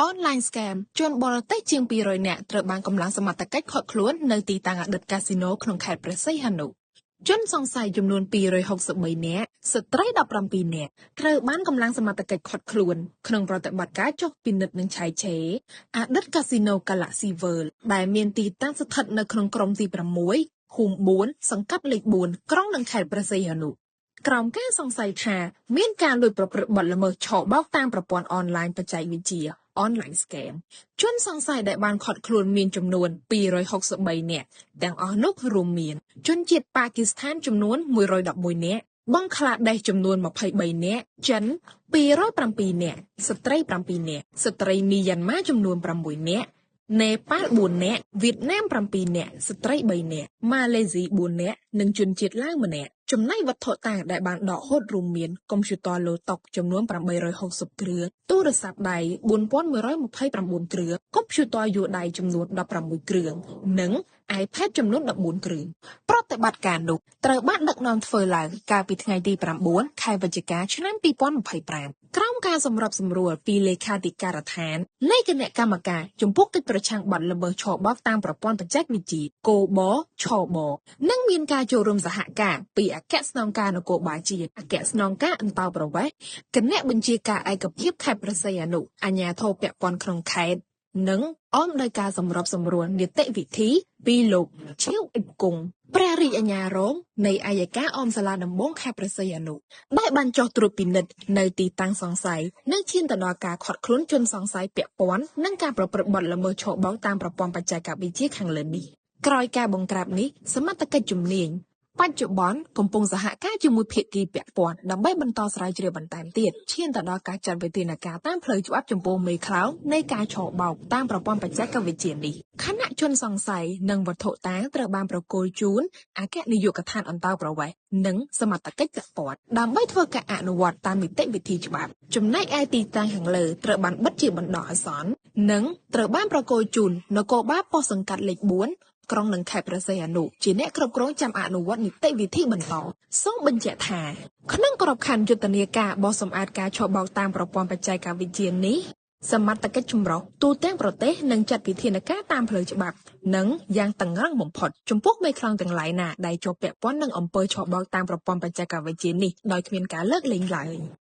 Online Scam ជនបរទេសជាង200នាក់ត្រូវបានកម្លាំងសមត្ថកិច្ចឃាត់ខ្លួននៅទីតាំងអតីតកាស៊ីណូក្នុងខេត្តព្រះសីហនុជនសង្ស័យចំនួន263នាក់ស្ត្រី17នាក់ត្រូវបានកម្លាំងសមត្ថកិច្ចឃាត់ខ្លួនក្នុងប្រតិបត្តិការចុះពិនិត្យនិងឆែកឆេរអតីតកាស៊ីណូ Galaxy World ដែលមានទីតាំងស្ថិតនៅក្នុងក្រុមទី6ភូមិ4សង្កាត់លេខ4ក្រុងនិងខេត្តព្រះសីហនុក្រោមការសង្ស័យថាមានការលួចប្រព្រឹត្តបទល្មើសឆបោកតាមប្រព័ន្ធអនឡាញបច្ចេកវិទ្យា Online Scam ជនសង្ស័យដែលបានឃាត់ខ្លួនមានចំនួន263នាក់ទាំងអស់នោះរួមមានជនជាតិប៉ាគីស្ថានចំនួន111នាក់បង់ក្លាដេសចំនួន23នាក់ចិន207នាក់ស្ត្រី7នាក់ស្ត្រីមីយ៉ាន់ម៉ាចំនួន6នាក់នេប៉ាល់4នាក់វៀតណាម7នាក់ស្ត្រី3នាក់ម៉ាឡេស៊ី4នាក់និងជនជាតិឡាវម្នាក់ចំណែកវត្ថុតាងដែលបានដកហូតរួមមានកុំព្យូទ័រឡូតុកចំនួន860គ្រឿងទូរស័ព្ទដៃ4129គ្រឿងកុំព្យូទ័រយួរដៃចំនួន16គ្រឿងនិង iPad ចំនួន14គ្រឿងប្រតិបត្តិការនោះត្រូវបានដឹកនាំធ្វើឡើងកាលពីថ្ងៃទី9ខែវិច្ឆិកាឆ្នាំ2025ក្រោមការសម្របសម្រួលពីលេខាធិការដ្ឋាននៃគណៈកម្មការចំពោះកិច្ចប្រឆាំងបទល្មើសឆបោកតាមប្រព័ន្ធបច្ចេកវិទ្យាគបឆបនិងមានការចូលរួមសហការពីអគ្គស្នងការនគរបាលជាតិអគ្គស្នងការអន្តោប្រវេសន៍គណៈបញ្ជាការឯកភាពខេត្តព្រះសីហនុអាជ្ញាធរពាក់ព័ន្ធក្នុងខេត្តនិងអមដោយការសម្របសម្រួលនីតិវិធីពីលោកឈៀវអ៊ិបគង់ព្រះរាជអាជ្ញារងនៃអយ្យការអមសាលាដំបងខេត្តព្រះសីហនុដែលបានចុះត្រួតពិនិត្យនៅទីតាំងសង្ស័យនិងឈានទៅដល់ការឃាត់ខ្លួនជនសង្ស័យពាក់ព័ន្ធនឹងការប្រព្រឹត្តបទល្មើសឆបោកតាមប្រព័ន្ធបច្ចេកវិទ្យាខាងលើនេះក្រោយការបង្ក្រាបនេះសមត្ថកិច្ចជំនាញបច្ចុប្បន្នកំពុងសហការជាមួយភាគីពាក់ព័ន្ធដើម្បីបន្តស្រាវជ្រាវបន្ថែមទៀតឈានទៅដល់ការចាត់វិធានការតាមផ្លូវច្បាប់ចំពោះមេខ្លោងនៃការឆបោកតាមប្រព័ន្ធបច្ចេកវិទ្យានេះខណៈជនសង្ស័យនិងវត្ថុតាងត្រូវបានប្រគល់ជូនអគ្គនាយកដ្ឋានអន្តោប្រវេសន៍និងសមត្ថកិច្ចពាក់ព័ន្ធដើម្បីធ្វើការអនុវត្តតាមនីតិវិធីច្បាប់ចំណែកឯទីតាំងខាងលើត្រូវបានបិទជាបណ្ដោះអាសន្ននិងត្រូវបានប្រគល់ជូននគរបាលប៉ុស្តិ៍សង្កាត់លេខ4ក្រុងនិងខេត្តព្រះសីហនុជាអ្នកគ្រប់គ្រងចាំអនុវត្តនីតិវិធីបន្តសូមបញ្ជាក់ថាក្នុងក្របខ័ណ្ឌយុទ្ធនាការបោសសម្អាតការឆបោកតាមប្រព័ន្ធបច្ចេកវិទ្យានេះសមត្ថកិច្ចចម្រុះទូទាំងប្រទេសនឹងចាត់វិធានការតាមផ្លូវច្បាប់និងយ៉ាងតឹងរ៉ឹងបំផុតចំពោះមេខ្លោងទាំងឡាយណាដែលជាប់ពាក់ព័ន្ធនឹងអំពើឆបោកតាមប្រព័ន្ធបច្ចេកវិទ្យានេះដោយគ្មានការលើកលែងឡើយ។